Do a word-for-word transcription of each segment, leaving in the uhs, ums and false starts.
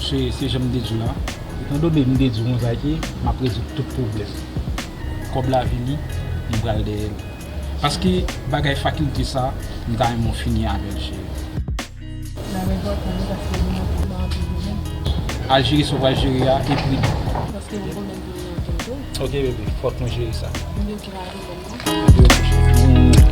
Se, se jan m te di w la. Etandone m te di w konsa ke m ap rezoud tout pwoblèm. Kòb la vini, m pral dèyè l. Paske bagay fakilte sa, m ta renmen w fini avè l, cheri. Bagay enpòtan wi, paske nou nan pwoblèm anpil wi menm. Al jere sa w pral jere a, epi. Paske yon pwoblèm pou mwen anpil tou. Ok, bebe, fòk nou jere sa. Mwen di w ki bagay pwoblèm nan. Ok, ok, cheri.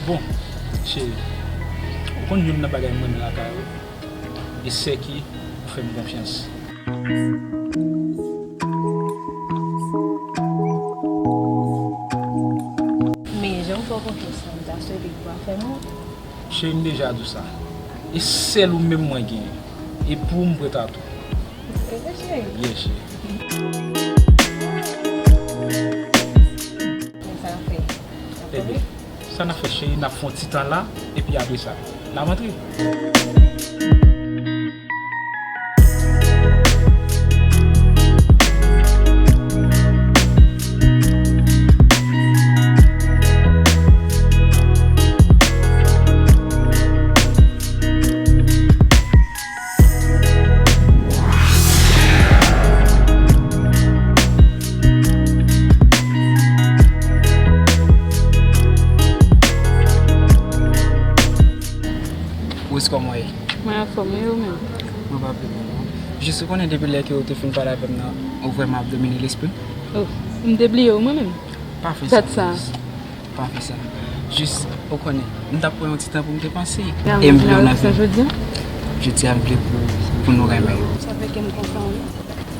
Bon, cheri, ou konn youn nan bagay m renmen lakay ou, e sè ke ou fè m konfyans. Men jan m fè w konfyans lan, m ta swete ke w pa fè m wont. Cheri, m deja di w sa. E sèl ou menm mwen genyen. E pou ou, m prèt a tou. Ou prèt, cheri? Yes, cheri. Men sa n ap fè. Ebyen, sa n ap fè, cheri, n ap fè yon ti tan la, epi apre sa, n ap antre. Rose, kòman w ye? Mwen anfòm, e ou menm? Mwen pa pi mal, non. Jis ou konnen depi lè ke ou te fin pale avè m nan, ou vrèman ap domine lespri m. Oh, m te bliye w mwen menm. Pa fè sa, Rose. Pa fè sa. Jis, ou konnen, m t ap pran yon ti tan pou m te panse. E m vle w nan vi m. Jodi a, m vle pou, pou nou renmen. Sa fè ke m kontan, wi.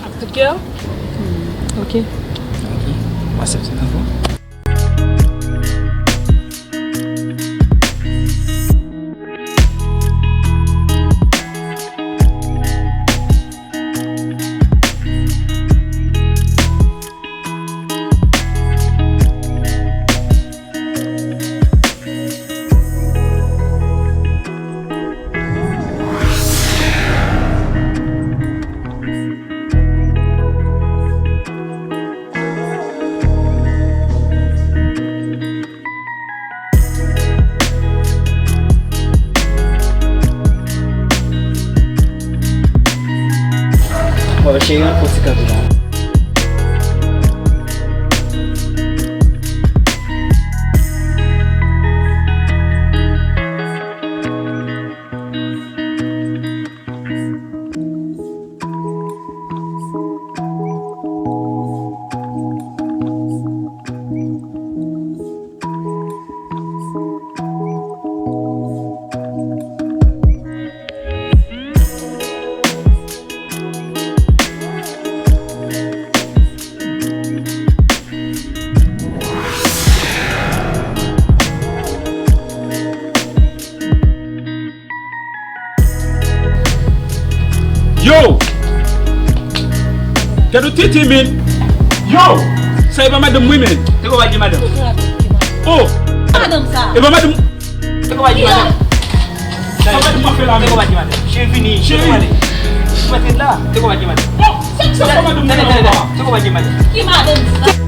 Ak tout kè w? Hmm, ok. Ok. M aksepte nan tou. Bon, cheri, ann fè ti kanpe la. Yo! Gad yon titi, men! Yo! Sa e pa madanm mwen, men! Te ko pa di madanm. Oh! Madanm sa. E pa madanm. Te ko pa di madanm. Sa madanm pa fè la, men. Te ko pa di madanm. Cheri, vini. Cheri. Ou mete la. Te ko pa di madanm. Oh! Sa ki sa madanm mwen la? Te ko pa di madanm. Ki madanm sa?